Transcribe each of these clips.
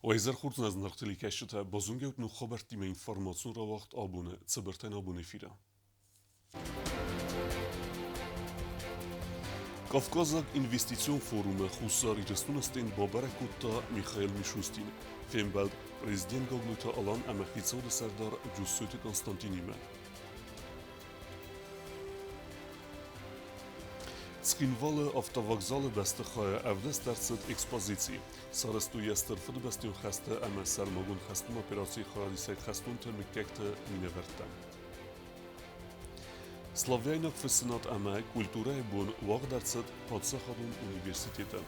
Уӕ изӕр хорз, нӕ зынаргъ телекӕсджытӕ, базонгӕ ут ног хабӕрттимӕ информацион рауагъд абоны Цыбыртӕн абон эфиры. Кавказаг инвестицион форумы Хуссар Ирыстоны стенд бабӕрӕг кодта Михаил Мишустин. Фембӕлд президент Гаглойты Алан ӕмӕ хицауады сӕрдар Джуссойты Константинимӕ. Цхинвалы автовокзалы бӕстыхайы ӕвдыст ӕрцыд экспозици. Сарӕзтой йӕ Стыр Фыдыбӕстӕйон хӕсты ӕмӕ сӕрмагонд хӕстон операцийы хайадисӕг хӕстонты мыггӕгты минӕвӕрттӕ. Славяйнаг фыссынад ӕмӕ культурӕйы бон уагъд ӕрцыд паддзахадон университеты.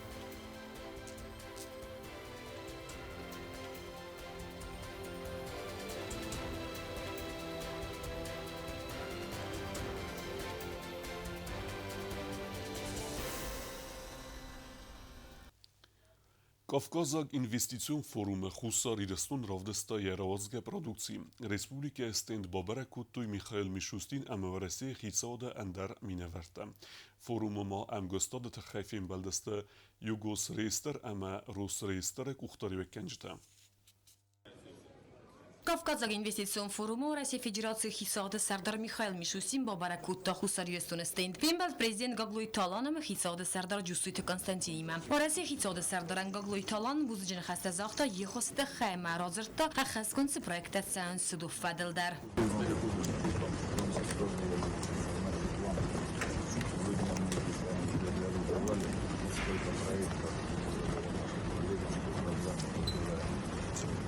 Кавказаг инвестицион форумы Хуссар Ирыстон равдыста йӕ рауадзгӕ продукци. Республикӕйы стенд бабӕрӕг кодтой Михаил Мишустин ӕмӕ Уӕрӕсейы хицауады ӕндӕр минӕвӕрттӕ. Форумы ма ӕмгуыстады тыххӕй фембӕлдысты Югосреестр ӕмӕ Росреестры къухдариуӕггӕнджытӕ. Кавказаг инвестицион форумы Уӕрӕсейы Федерацийы хицауады сӕрдар Михаил Мишустин бабӕрӕг кодта Хуссар Ирыстоны стенд. Фембӕлд президент Гаглойты Алан ӕмӕ хицауады сӕрдар Джусойты Константинимӕ. Уӕрӕсейы хицауады сӕрдарӕн Гаглойты Алан бузныджы ныхӕстӕ загъта йе ххуысы тыххӕй ӕмӕ радзырдта, ӕххӕстгонд цы проекттӕ цӕуынц, уыдон фӕдыл дӕр.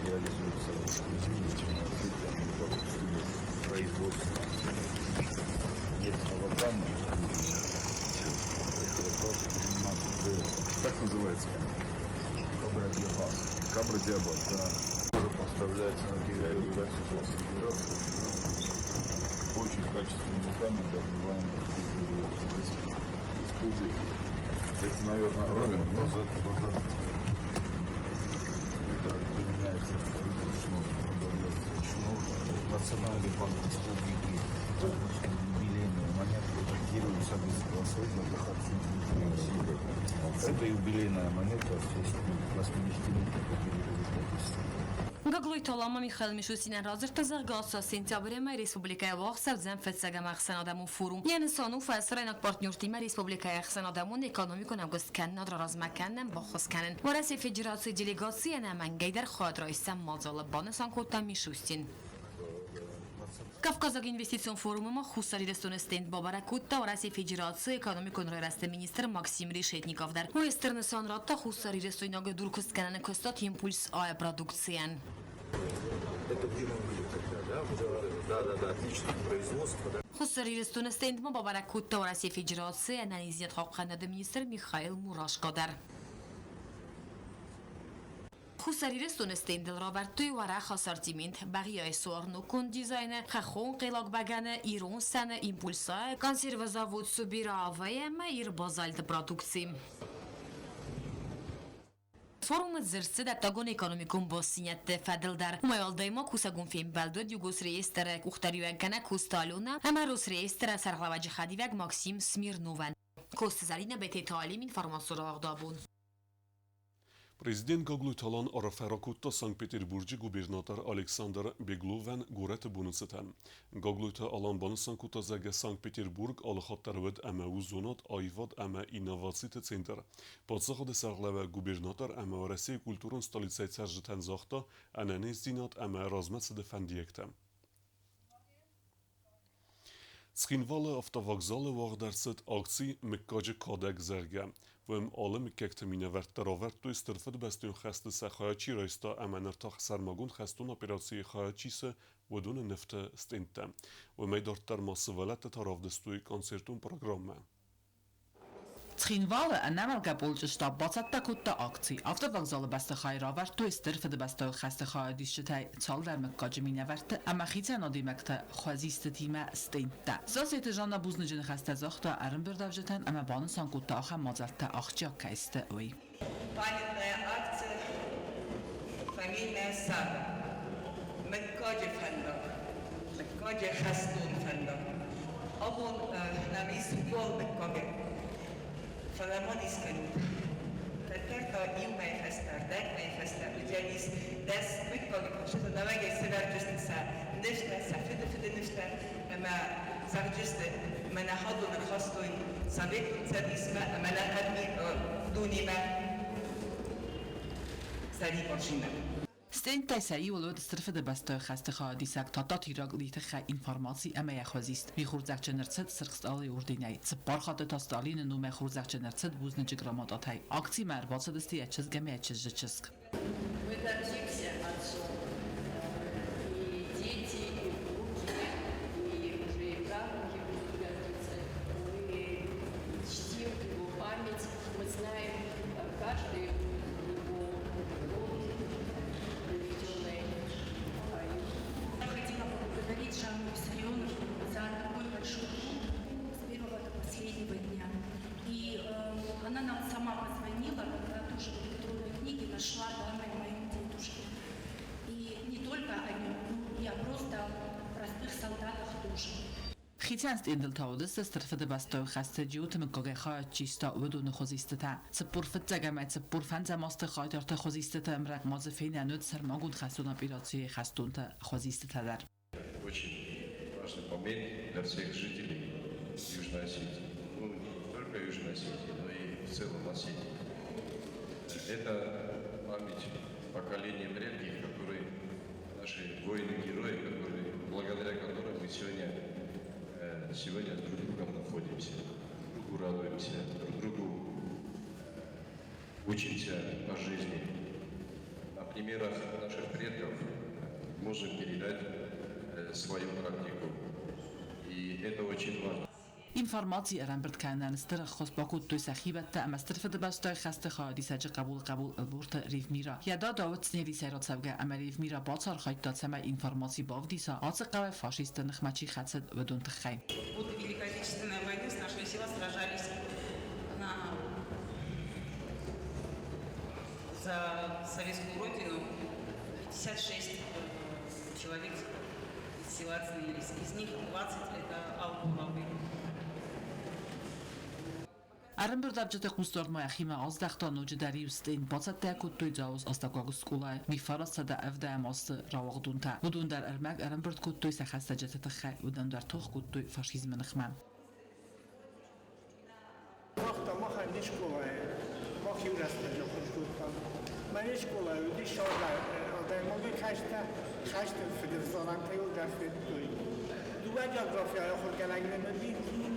Реализуется производство нефтяного камня. Как называется? Кабра-диабаз. Кабра-диабаз. Да. Тоже поставляется на территорию Российской Федерации. Очень качественный камень, добываемый на территории республики. Это, наверное, Робин. Базат, базат. Это применяется Национальный банк республики выпустил юбилейную монету, датируется Это юбилейная монета в честь 80-летия победы Гаглойты Алан Михаил Мишустинӕн радзырдта, зӕгъгӕ, ацы сентябры мӕй республикӕйы уагъд цӕудзӕн фыццӕгӕм ӕхсӕнадӕмон форум. Йӕ нысан у фӕсарӕйнаг партнертимӕ республикӕйы ӕхсӕнадӕмон экономикон ӕмгуысткӕнынад раразмӕ кӕнынӕн баххуыс кӕнын. Уӕрӕсейы Федерацийы делегаци ӕнӕмӕнгӕйдӕр хайад райсдзӕн мадзалы, банысан кодта Мишустин. Кавказаг инвестицион форумы ма Хуссар Ирыстоны стенд бабӕрӕг кодта Уӕрӕсейы Федерацийы экономикон райрӕзты министр Максим Решетников дӕр. Уый стыр нысан радта хуссарирыстойнаг дуркуыстгӕнӕн куыстуат Импульс-А продукцийӕн. Это где мы были тогда, да? Да, да, да, отличное производство. Да. Хуссар Ирыстоны стендмӕ бабӕрӕг кодта Уӕрӕсейы Федерацийы ӕнӕниздзинад хъахъхъӕнынады министр Михаил Мурашко дӕр. Хуссар Ирыстоны стендыл равӕрдтой уӕрӕх ассортимент Бӕгъиайы суарноконд дизайны, хӕххон хъелаг бӕгӕны, ирон сӕны, импульсайы, консервы завод Субираавайы ӕмӕ Ирбазальты продукци. Форумы дзырд цыд ӕддагон экономикон бастдзинӕдты фӕдыл дӕр. Уымӕй уӕлдай ма кусӕгон фембӕлд уыд Югосреестры къухдариуӕггӕнӕг Коста Алена ӕмӕ Росреестры сӕргълӕууӕджы хӕдивӕг Максим Смирновӕн. Коста Зарина Бететы Алим информацион рауагъды абон. Президент Гаглойты Алан арфӕ ракодта Санкт-Петербурджы губернатор Александр Бегловӕн горӕты боны цытӕн. Гаглойты Алан банысан кодта, зӕгъгӕ, Санкт-Петербург алыхатт дӕр уыд ӕмӕ у зонад, аивад ӕмӕ инновациты центр. Паддзахады сӕргълӕууӕг губернатор ӕмӕ Уӕрӕсейы культурон столицӕйы цӕрджытӕн загъта ӕнӕниздзинад ӕмӕ размӕцыды фӕндиӕгтӕ. Цхинвалы автовокзалы уагъд ӕрцыд акци «Мыггаджы кадӕг», зӕгъгӕ. Уым алы мыггӕгты минӕвӕрттӕ равӕрдтой Стыр Фыдыбӕстӕйон хӕсты сӕ хайад чи райста ӕмӕ ныр та сӕрмагонд хӕстон операцийы хайад чи цы, уыдоны нывты стендтӕ. Уымӕй дарддӕр ма сывӕллӕттӕ та равдыстой концертон программӕ. Цхинвалы ӕнӕмӕлгӕ полчъы штаб бацӕттӕ кодта акци. Автовокзалы бӕстыхайы равӕрдтой Стыр Фыдыбӕстӕйон хӕсты хайадисджытӕй цалдӕр мыггаджы минӕвӕртты ӕмӕ хицӕн адӕймӕгты хуызистытимӕ стендтӕ. Зассеты Жанна бузныджы ныхӕстӕ загъта ӕрӕмбырдуӕвджытӕн ӕмӕ банысан кодта ахӕм мадзӕлттӕ ахсджиаг кӕй сты, уый. Памятная акция «Фамильная сага». Мыггаджы фӕндаг, мыггаджы хӕстон фӕндаг. Абон нӕм ис уал мыггаджы. Фӕлӕ ма дис кӕнут, кӕддӕр та Иу мӕйы фӕстӕ, ӕрдӕг мӕйы фӕстӕ уыдзӕнис 10 мыггаджы фӕсивӕдӕй сӕвӕрдзысты сӕ нывтӕ, сӕ фыды фыды нывтӕ ӕмӕ зӕгъдзысты, мӕнӕ хӕдон ӕрхастой Советон Цӕдисмӕ ӕмӕ ӕнӕхъӕн дунемӕ сӕрибардзинад. Стендтӕй сӕ иуыл уыд Стыр Фыдыбӕстӕйы хӕсты хайадисӕг Тадтаты Ираклийы тыххӕй информаци ӕмӕ йӕ хуызист. Уый хорзӕхджын ӕрцыд Сырх Стъалыйы орденӕй. Цыппар хатты та Сталины номӕй хорзӕхджын ӕрцыд бузныджы грамотатӕй. Акцимӕ ӕрбацыдысты йӕ чызг ӕмӕ йӕ чызджы чызг. Мы гордимся отцом. И дети, и внуки, и уже и правнуки будут гордиться. Мы чтим его память, мы знаем каждый его год, проведенный в раю. Я хотела поблагодарить Жанну Виссарионовну за такой большой труд с первого до последнего дня. И она нам сама позвонила, когда тоже в электронной книге нашла данные о моем дедушке. И не только о нем, но и о просто простых солдатах тоже. Хицӕн стендыл та уыдысты Стыр Фыдыбӕстӕйы хӕсты Джиоты мыггагӕй хайад чи иста, уыдоны хуызистытӕ. 45 ӕмӕ 45-ӕм азты хъайтарты хуызистыты ӕмрӕнхъ ма дзы фенӕн уыд сӕрмагонд хӕстон операцийы хӕстонты хуызистытӕ дӕр. Очень важный момент для всех жителей Южной Осетии. Ну, не только Южной Осетии, но и в целом Осетии. Это память поколения предков, которые, наши воины-герои, которые, благодаря которым мы сегодня друг другом находимся, друг другу радуемся, друг другу учимся по жизни. На примерах наших предков можем передать свою практику. И это очень важно. Информаци ӕрӕмбырд кӕнынӕн стыр ӕххуыс бакодтой сӕ хиуӕттӕ ӕмӕ Стыр Фыдыбӕстӕйы хӕсты хайадисӕджы хъӕбулы хъӕбул Ӕлборты Ревмира. Йӕ дада уыд Цънелисӕй рацӕугӕ ӕмӕ Ревмира бацархайдта, цӕмӕй информаци бавдиса, ацы хъӕуӕй фашистты ныхмӕ чи хӕцыд, уыдон тыххӕй. В годы Великой Отечественной войны с нашего села сражались за советскую родину 56 человек из села Цнелис. Из них 20 это Албуровы. Ӕрӕмбырдуӕвджыты хъусдард ма йӕхимӕ аздӕхта ноджыдӕр иу стенд. Бацӕттӕ кодтой Дзауы астӕуккаг скъолайы 1970-ӕм азты рауагъдонтӕ. Уыдон дӕр ӕрмӕг ӕрӕмбырд кодтой сӕ хӕстӕджыты тыххӕй, уыдон дӕр тох кодтой фашизмы ныхмӕ. Мах та махӕн не скъолайы, мах иу рӕстӕджы ахуыр кодтам. Мӕ не скъолайы уыдис адӕймагӕй хӕстӕ, хӕсты фыдӕвзарӕнтӕ иуылдӕр федтой. Дыууӕ географийы ахуыргӕнӕг нын уыди,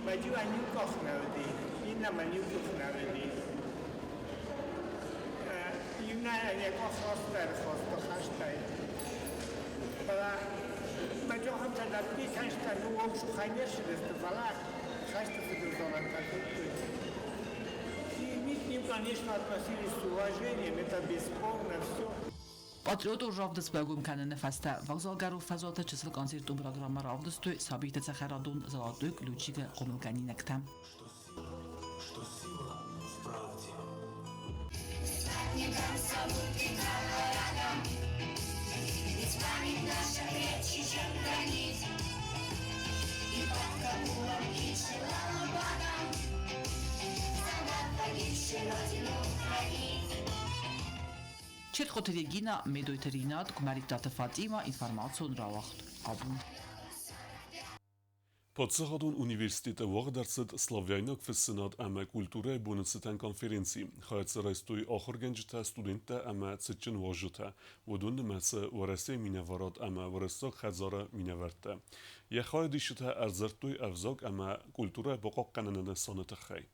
мӕ иуӕн иу къах нӕ уыди, иннӕмӕн иу къух нӕ уыди. Иунӕгӕн йӕ къах растдӕр хаста хӕстӕй. Фӕлӕ мӕ ахӕмтӕ дӕр уыди, хӕстӕ ныууыл сухӕй не ссыдысты, фӕлӕ хӕсты фыдӕвзарӕнтӕ федтой. И мы к ним, конечно, относились с уважением, это бесспорно все. Патриотон равдыст байгом кӕныны фӕстӕ вокзалгӕрон фӕзуаты чысыл концертон программӕ равдыстой сабиты цӕхӕрадон Золотой ключик-ы хъомылгӕнинӕгтӕ. Что сила в правде. Зовут и Колорадо, ведь память наша крепче, чем гранит. И под Кабулом, и Джелалабадом солдат, погибший родину хранит. Чертхъоты Регина, Медойты Ринат, Куымӕридтаты Фатимӕ, информацион рауагъд Абон. Паддзахадон университеты уагъд ӕрцыд славяйнаг фыссынад ӕмӕ культурӕйы боны цытӕн конференци. Хайад дзы райстой ахуыргӕнджытӕ, студенттӕ ӕмӕ цытджын уазджытӕ. Уыдон нымӕцы Уӕрӕсейы минӕварад ӕмӕ Уырыссаг хӕдзары минӕвӕрттӕ. Йӕ хайадисджытӕ ӕрдзырдтой ӕвзаг ӕмӕ культурӕ бахъахъхъӕныны нысаны тыххӕй.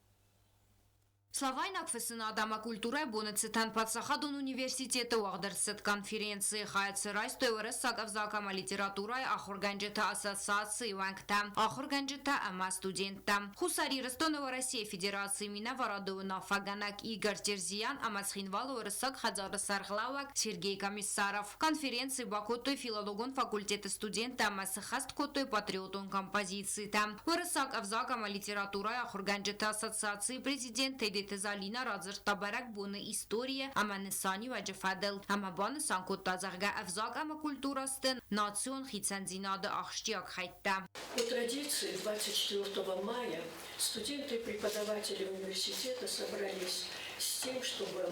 Славяйнаг фыссынад ӕмӕ культурӕйы боны цытӕн паддзахадон университеты уагъд ӕрцыд конференци. Хайад дзы райстой уырыссаг ӕвзаг ӕмӕ литературӕйы ахуыргӕнджыты ассоциацийы уӕнгтӕ, ахуыргӕнджытӕ ӕмӕ студенттӕ. Хуссар Ирыстоны Уӕрӕсейы Федерацийы минӕварады уынаффӕгӕнӕг Игорь Терзиян ӕмӕ Цхинвалы Уырыссаг хӕдзары сӕргълӕууӕг Сергей Комиссаров. Конференци бакодтой филологон факультеты студенттӕ ӕмӕ сыххӕст кодтой патриотон композицитӕ. Уырыссаг ӕвзаг ӕмӕ литературӕйы ахуыргӕнджыты ассоциацийы президент Тедеты Залина радзырдта бӕрӕгбоны историйы ӕмӕ нысаниуӕджы фӕдыл ӕмӕ банысан кодта, зӕгъгӕ, ӕвзаг ӕмӕ культурӕ сты национ хицӕндзинады ахсджиаг хӕйттӕ. По традиции 24 мая студенты и преподаватели университета собрались с тем, чтобы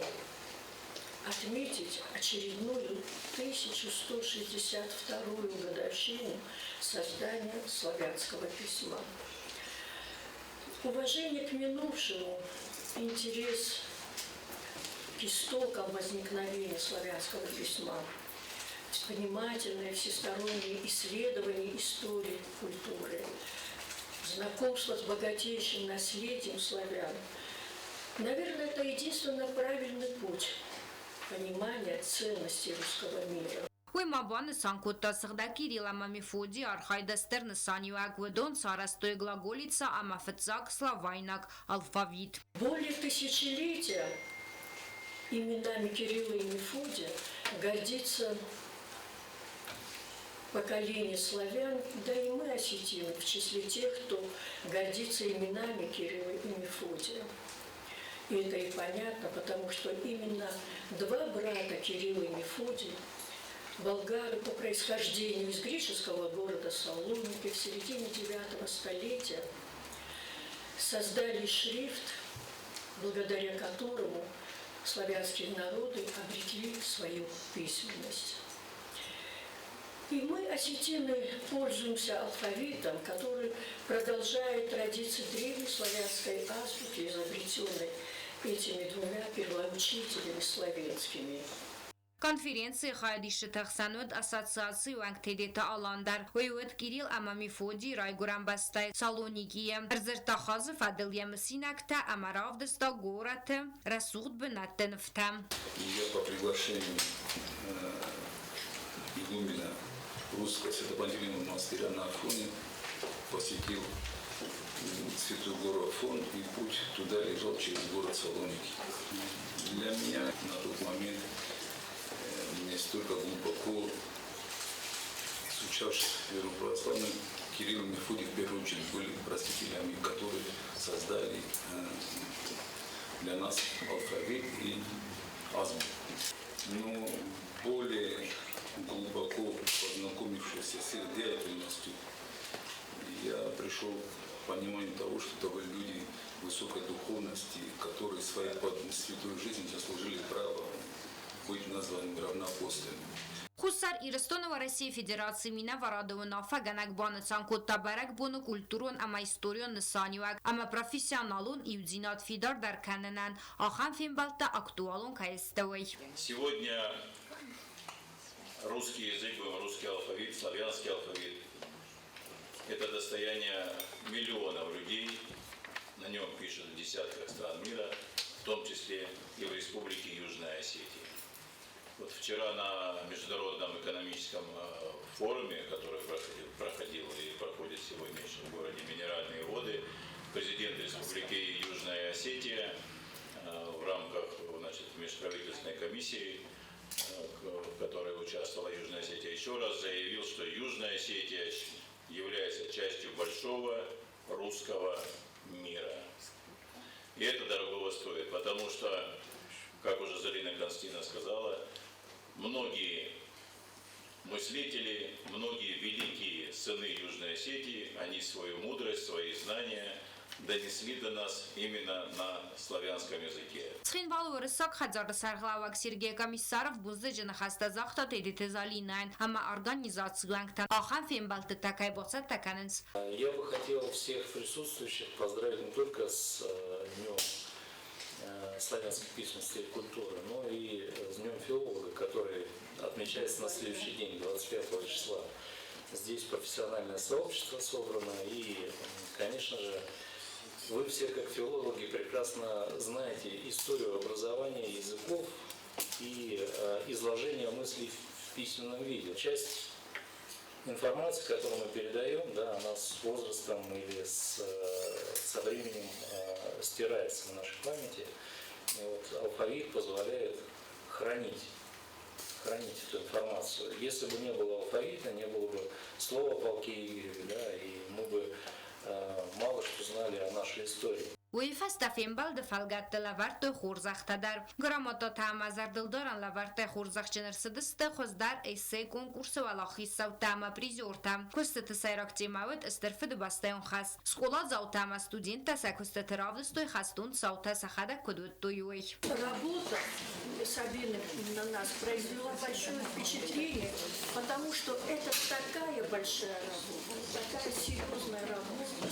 отметить очередную 1162-ю годовщину создания славянского письма. Уважение к минувшему, интерес к истокам возникновения славянского письма, внимательное всестороннее исследование истории культуры, знакомство с богатейшим наследием славян. Наверное, это единственно правильный путь понимания ценностей русского мира. Уый ма банысан кодта сыгъдӕг Кирилл ӕмӕ Мефодийы архайды стыр нысаниуӕг, уыдон сарӕзтой глаголица ӕмӕ фыццаг славайнаг алфавит. Более тысячелетия именами Кирилла и Мефодия гордится поколение славян, да и мы, осетины, в числе тех, кто гордится именами Кирилла и Мефодия. И это и понятно, потому что именно два брата Кирилла и Мефодий, болгары по происхождению из греческого города Салоники в середине IX столетия, создали шрифт, благодаря которому славянские народы обретли свою письменность. И мы, осетины, пользуемся алфавитом, который продолжает традиции древней славянской азбуки, изобретенной этими двумя первоучителями славянскими. Конференцийы хайадисджыты хсӕн уыд ассоциацийы уӕнг Тедеты Алан дӕр. Уый уыд Кирилл ӕмӕ Мефодийы райгуырӕн бӕстӕйы Салоникийы. Ӕрдзырдта хӕдзы фӕдыл йӕ мысинӕгтӕ ӕмӕ равдыста горӕты рӕсугъд бынӕтты нывтӕ. Я по приглашению игумена Русского Свято-Пантелеймонова монастыря на Афоне посетил Святую гору Афон, и путь туда лежал через город Салоники. Для меня на тот момент, не столько глубоко изучавших веру православную, Кирилл и Мефодий в первую очередь были просителями, которые создали для нас алфавит и азбуку. Но более глубоко познакомившись с их деятельностью, я пришел к пониманию того, что это были люди высокой духовности, которые своей святой жизнью заслужили право быть названными равноапостольными. Хуссар Ирыстоны Уӕрӕсейы Федерацийы минӕварады уынаффӕгӕнӕг банысан кодта бӕрӕгбоны культурон ӕмӕ историон нысаниуӕг ӕмӕ профессионалон иудзинад фидардӕр кӕнынӕн ахӕм фембӕлдтӕ актуалон кӕй сты, уый. Сегодня русский язык, русский алфавит, славянский алфавит – это достояние миллионов людей. На нем пишут в десятках стран мира, в том числе и в Республике Южная Осетия. Вот вчера на Международном экономическом форуме, который проходил и проходит сегодня еще в городе Минеральные воды, президент Республики Южная Осетия в рамках, значит, межправительственной комиссии, в которой участвовала Южная Осетия, еще раз заявил, что Южная Осетия является частью большого русского мира. И это дорогого стоит, потому что, как уже Зарина Константиновна сказала, многие мыслители, многие великие сыны Южной Осетии, они свою мудрость, свои знания донесли до нас именно на славянском языке. Цхинвалы Уырыссаг хӕдзары сӕргълӕууӕг Сергей Комиссаров бузныджы ныхӕстӕ загъта Тедеты Залинӕйӕн ӕмӕ организацийы уӕнгтӕн ахӕм фембӕлдтытӕ кӕй бацӕттӕ кӕнынц. Я бы хотел всех присутствующих поздравить не только с Днем славянской письменности и культуры, но и с Днем филолога, который отмечается на следующий день, 25 числа. Здесь профессиональное сообщество собрано, и, конечно же, вы все, как филологи, прекрасно знаете историю образования языков и изложения мыслей в письменном виде. Часть информации, которую мы передаем, да, она с возрастом или со временем стирается в нашей памяти. И вот алфавит позволяет хранить эту информацию. Если бы не было алфавита, не было бы слова о полке Игореве, да, и мы бы мало что знали о нашей истории. Уый фӕстӕ фембӕлды фӕлгӕтты лӕвӕрдтой хорзӕхтӕ дӕр. Грамотатӕ ӕмӕ зӕрдылдарӕн лӕвӕрттӕй хорзӕхджын ӕрцыдысты хуыздӕр эссе конкурсы уӕлахиздзаутӕ ӕмӕ призертӕ. Куыстыты сӕйраг темӕ уыд Стыр Фыдыбӕстӕйон хӕст. Скъоладзаутӕ ӕмӕ студенттӕ сӕ куыстыты равдыстой хӕстон цаутӕ сӕхӕдӕг куыд уыдтой, уый. Работа Сабины на нас произвела большое впечатление, потому что это такая большая работа, такая серьезная работа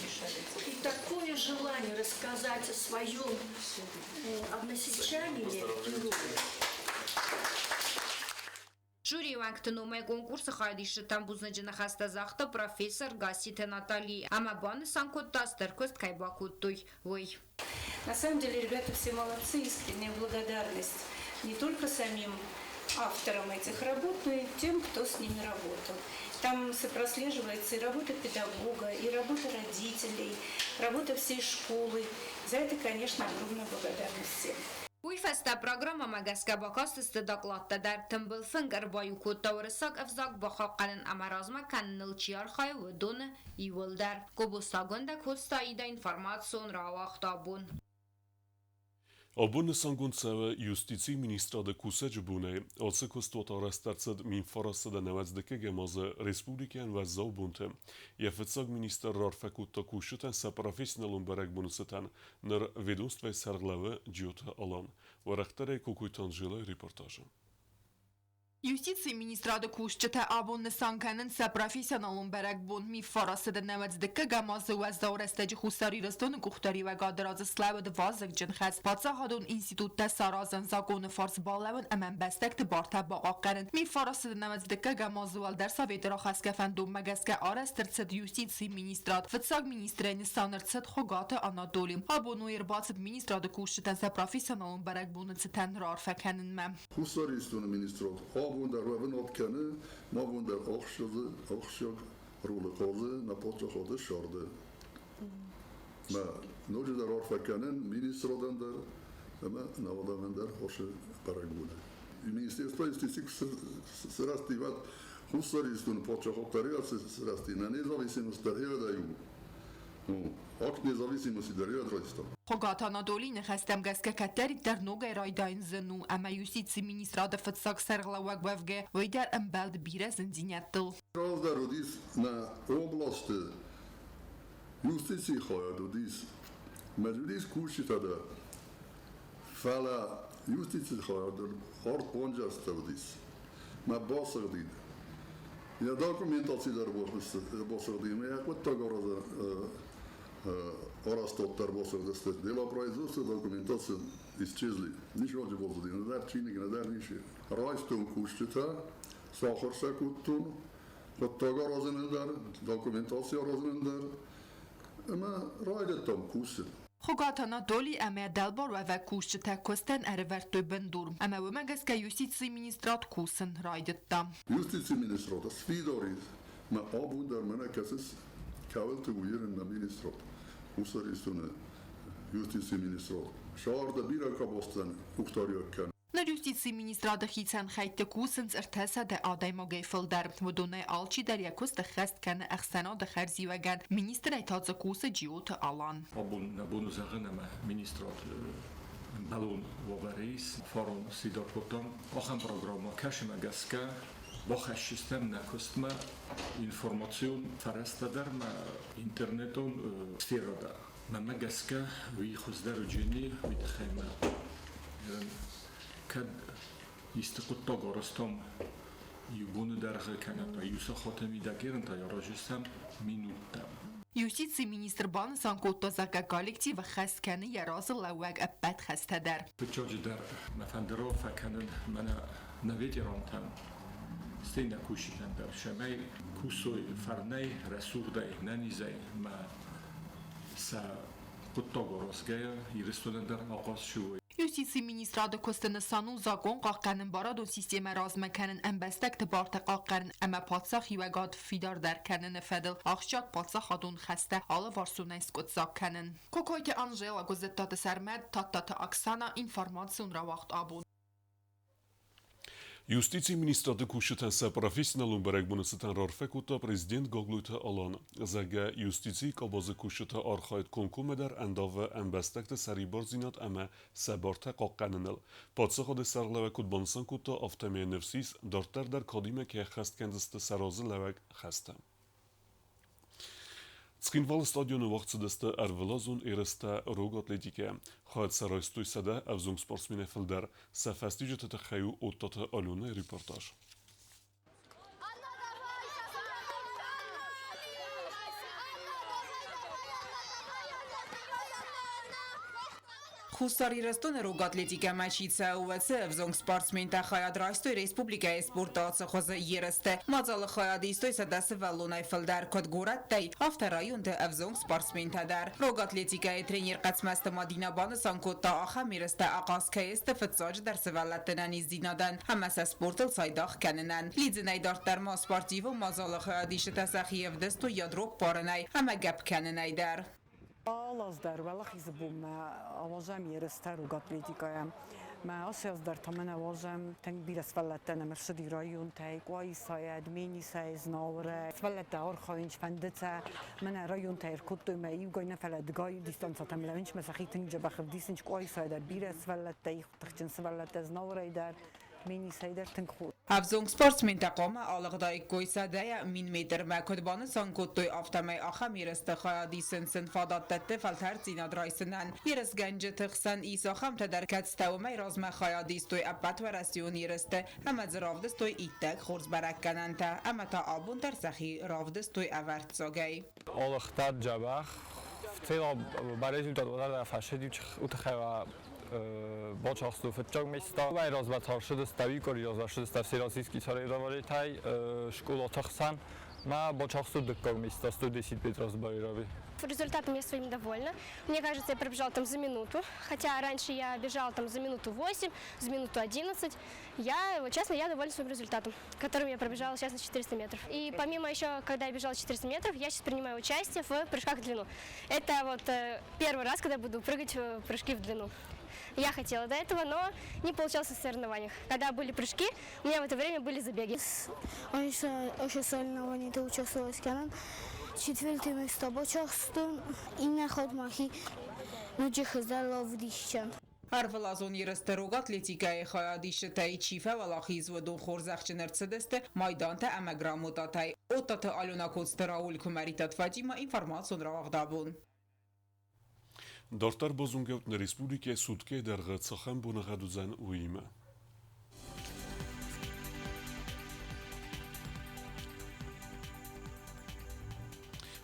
и такое желание рассказать о своем односельчанине, герое. Жюрийы уӕнгты номӕй конкурсы хайадисджытӕн бузныджы ныхӕстӕ загъта профессор Гасситы Натали ӕмӕ банысан кодта, стыр куыст кӕй бакодтой, уый. На самом деле ребята все молодцы, искренняя благодарность не только самим авторам этих работ, но и тем, кто с ними работал. Там прослеживается и работа педагога, и работа родителей, работа всей школы. За это, конечно, огромная благодарность всем. Уый фӕстӕ программӕмӕ гӕсгӕ бакастысты докладтӕ дӕр. Тымбыл фынг ӕрбаиу кодта уырыссаг ӕвзаг бахъахъхъӕнын ӕмӕ размӕ кӕныныл чи архайы, уыдоны иууылдӕр. Гобозтагондӕ Коста Ида информацион рауагъд абон. Абон нысангонд цӕуы Юстицийы министрады кусӕджы бонӕй. Ацы куыстуат арӕзт ӕрцыд 1990 азы республикӕйӕн уӕззау бонты. Йӕ фыццаг министр раарфӕ кодта кусджытӕн сӕ профессионалон бӕрӕгбоны цытӕн. Ныр ведомствойы сӕргълӕууы Джиоты Алан. Уӕрӕхдӕрӕй Кокойты Анжелӕйы репортажы. Юстицийы министрады кусджытӕ абон нысан кӕнынц сӕ профессионалон бӕрӕгбон. Миффарасыды нӕуӕдз дыккӕгӕм азы уӕззау рӕстӕджы Хуссар Ирыстоны къухдариуӕгады раз слӕууыд вазыгджын хӕс паддзахадон институттӕ саразын, законы фарс балӕууын ӕмӕ ӕмбӕстӕгты бартӕ бахъахъхъӕнын. Миффарасыды нӕуӕдз дыккӕгӕм азы уӕлдӕр советы рахӕсгӕ фӕндонмӕ гӕсгӕ арӕзт ӕрцыд юстицийы министрад. Фыццаг министрӕй нысан ӕрцыд Хуыгаты Анатоли. Абон уый ӕрбацыд министрады кусджытӕн сӕ профессионалон бӕрӕгбоны цытӕн раарфӕ кӕнынмӕ. Хуссар Ирыстоны министрад абон дӕр уӕвынад кӕны, абон дӕр ахсджиаг ролы хъазы нӕ паддзахады сӕрды. Мӕ ноджыдӕр арфӕ кӕнын министрадӕн дӕр ӕмӕ нӕ адӕмӕн дӕр ацы бӕрӕгбоны. Министерство юстиции сырӕзти уӕд Хуссар Ирыстоны паддзахад дӕр сырӕзти, нӕ независимость дӕр ӕвӕдӕй у. Ну, акт независимости дӕр ӕвӕд райста. Хуыгаты Анатолийы ныхӕстӕм гӕсгӕ кӕддӕриддӕр ногӕй райдайын зын у ӕмӕ юстицийы министрады фыццаг сӕргълӕууӕг уӕвгӕ, уый дӕр ӕмбӕлд бирӕ зындзинӕдтыл. Раздӕр уыдис нӕ областы юстицийы хайад уыдис, мӕ уыдис кусджытӕ дӕр, фӕлӕ юстицийы хайады арт бонджӕрзтӕ уыдис, мӕ басыгъди. Йӕ документаци дӕр басыгъди, мӕ йӕ хъуыддаг арӕзтад дӕр басыгъдысты. Дела производства документация исчезли. Ничего не было, нӕдӕр чиныг, нӕдӕр ничи. Райстон кусджытӕ, сахуыр сӕ кодтон, хъуыддаг аразынӕн дӕр, документаци аразынӕн дӕр, ӕмӕ райдыдтам кусын. Хуыгаты Анатолий ӕмӕ дӕлбаруӕвӕг кусджытӕ куыстӕн ӕрӕвӕрдтой бындур, ӕмӕ уымӕ гӕсгӕ юстицийы министрад кусын райдыдта. Юстицийы министрад сфидар ис, мӕ абон дӕр мӕнӕ кӕсыс, кӕуылты у Ирын нӕ министрад, Хуссар Ирыстоны юстицийы министрад. Сӕрды бирӕ къабӕзтӕн къухдариуӕг кӕны. Ныр юстицийы министрады хицӕн хӕйтты кусынц 300 адӕймагӕй фылдӕр. Уыдонӕй алчидӕр йӕ куыст ӕххӕст кӕны ӕхсӕнады хӕрзиуӕгӕн. Министрӕй та дзы кусы Джиоты Алан. Абон нӕ бон у зӕгъын ӕмӕ министрад ӕмбӕлон уавӕры ис. Фарон сфидар кодтам ахӕм программӕ, кӕсынмӕ гӕсгӕ бахӕсдзыстӕм нӕ куыстмӕ информацион фӕрӕзтӕ дӕр ӕмӕ интернетон сферӕ дӕр. Мӕнмӕ гӕсгӕ, уый хуыздӕр уыджени, уый тыххӕй мӕ кӕд исты хъуыддаг арӕзтам иу боны дӕргъы кӕнӕ та иу сахаты мидӕг ерын та аразыстӕм минуттӕ. Юстицийы министр банысан кодта, зӕгъгӕ, коллектив ӕххӕст кӕны йӕ разы лӕууӕг ӕппӕт хӕстӕ дӕр. Фыццаджыдӕр мӕ фӕнды раарфӕ кӕнын мӕнӕ нӕ ветерантӕн, стӕй нӕ кусджытӕн дӕр, цӕмӕй кусой фӕрнӕй, рӕсугъдӕй, нӕнизӕй ӕмӕ сӕ хъуыддаг аразгӕйӕ Ирыстонӕн дӕр ахъаз чи уой. Юстицийы министрады куысты нысан у закъон хъахъхъӕнын, барадон системӕ размӕ кӕнын, ӕмбӕстӕгты бартӕ хъахъхъӕнын ӕмӕ паддзахиуӕгад фидардӕр кӕныны фӕдыл ахсджиаг паддзахадон хӕстӕ алыварсонӕй скъуыддзаг кӕнын. Кокойты Анжела, Гуыззыттаты Сӕрмӕт, Тадтаты Оксана, информацион рауагъд абон. Юстицийы министрады кусджытӕн сӕ профессионалон бӕрӕгбоны цытӕн раарфӕ кодта президент Гаглойты Алан. Зӕгъгӕ, юстицийы къабазы кусджыты архайд комкоммӕдӕр ӕндавы ӕмбӕстӕгты сӕрибардзинад ӕмӕ сӕ бартӕ хъахъхъӕныныл. Паддзахады сӕргълӕууӕг куыд банысан кодта, афтӕмӕй ныфс ис, дарддӕр дӕр кадимӕ кӕй ӕххӕст кӕндзысты сӕ разы лӕууӕг хӕстӕ. Цхинвалы стадионы уагъд цыдысты ӕрвылазон ерыстӕ рог атлетикӕйӕ. Хайад сӕ райстой 100 ӕвзонг спортсменӕй фылдӕр. Сӕ фӕстиуджыты тыххӕй у Оттаты Аленайы репортаж. Хуссар Ирыстоны рог атлетикӕмӕ чи цӕуы, уыцы ӕвзонг спортсментӕ хайад райстой республикӕйы спорты ацы хуызы ерысты. Мадзалы хайад истой 100 сывӕллонӕй фылдӕр, куыд горӕттӕй, афтӕ районты ӕвзонг спортсментӕ дӕр. Рог атлетикӕйы тренер Хъӕцмӕзты Мадинӕ банысан кодта, ахӕм ерыстӕ ахъаз кӕй сты фыццаджыдӕр сывӕллӕтты ӕнӕниздзинадӕн ӕмӕ сӕ спортыл цайдагъ кӕнынӕн. Лидзынӕй дарддӕр ма спортивон мадзалы хайадисджытӕ сӕхи ӕвдыстой ядро ппарынӕй ӕмӕ гӕпп кӕнынӕй дӕр. Алы аз дӕр Уӕлахизы бонмӕ ауазӕм ерыстӕ рог атлетикӕйӕ. Мӕ ацы аз дӕр та мӕнӕ уазӕм тынг бирӕ сывӕллӕттӕ нӕм ӕрцыди районтӕй, Къуаисайӕ, Дменисӕй, Знауырӕй. Сывӕллӕттӕ архайынц, фӕнды сӕ мӕнӕ районтӕй ӕркодтой мӕ иугай нӕ, фӕлӕ дыгай дистанцӕтӕм лӕууынц мӕ сӕхи тынг дзӕбӕх ӕвдисынц. Къуаисайӕ дӕр бирӕ сывӕллӕттӕ, тыхджын сывӕллӕттӕ, Знауырӕй дӕр, Дменисӕй дӕр тынг хорз. Ӕвзонг спортсментӕ хъуамӕ алыгъдаиккой 100 000 метрмӕ. Куыд банысан кодтой, афтӕмӕй ахӕм ерысты хайад исын сын фадат дӕтты фӕлтӕрддзинад райсынӕн. Ерысгӕнджыты хсӕн ис ахӕмтӕ дӕр, кӕцытӕ уымӕй размӕ хайад истой ӕппӕтуӕрӕсеон ерысты ӕмӕ дзы равдыстой иттӕг хорз бӕрӕггӕнӕнтӕ ӕмӕ та абон дӕр сӕхи равдыстой ӕвӕрццагӕй. Алыгъта дзӕбӕх, цела ба результат уӕлӕ фӕсыди утыхӕй бачахсту фыццаг места. Размӕ царшыдысты, икори размӕ всероссийский соревнованиятӕй школаты хсӕн. Ма бачахсту дыккаг места 110 метров сбайрави. Результатом я своим довольна. Мне кажется, я пробежала там за минуту. Хотя раньше я бежала там за минуту 8, за минуту 11. Я, вот честно, я довольна своим результатом, которым я пробежала сейчас на 400 метров. И помимо еще, когда я бежала 400 метров, я сейчас принимаю участие в прыжках в длину. Это вот первый раз, когда буду прыгать в прыжки в длину. Я хотела до этого, но не получалось в соревнованиях. Когда были прыжки, у меня в это время были забеги. Ошо соревнованиите участвовать кардам. Четвертое место бачахстум. Иннӕ хатт мӕхи ноджы хуыздӕр равдисдзӕн. Ӕрвылазон ерысты рог атлетикӕйы хайадисджытӕй чи фӕуӕлахиз, уыдон хорзӕхджын ӕрцыдысты майдантӕ ӕмӕ грамотатӕй. Оттаты Алена, Коцты Рауль, Куымӕридтаты Фатимӕ, информацион рауагъд «Абон». Дарддӕр базонгӕут нӕ республикӕйы суткӕйы дӕргъы цахӕм боныгъӕд уыдзӕн, уыимӕ.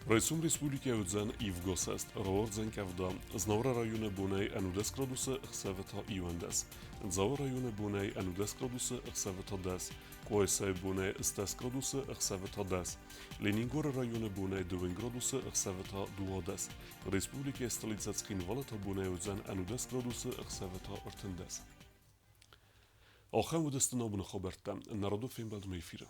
Райсом республикӕйы уыдзӕн ивгосӕст, рауардзӕн къӕвда. Знауыры районы бонӕй 11 градусы, ӕхсӕвы та 11. Дзауы районы бонӕй 11 градусы, ӕхсӕвы та 10. Къуайсайы бонӕй 10 градусы, ӕхсӕвы та 10. Ленингоры районы бонӕй 2 градусы, ӕхсӕвы та 12. Республикӕйы столицӕ Цхинвалы та бонӕй уыдзӕн 11 градусы, ӕхсӕвы та 13. Ахӕм уыдысты нӕ абоны хабӕрттӕ. Народон фембӕлдмӕ эфиры.